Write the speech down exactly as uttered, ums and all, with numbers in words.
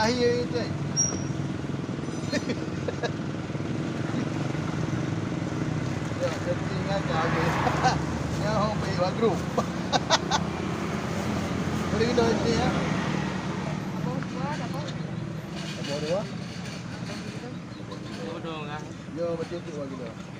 Akhir itu. Ya, jadi ingat kami. Nyawa baik baru. Boleh kita ini ya? Apa dua? Bodoh lah. Ya, betul tu lagi dah.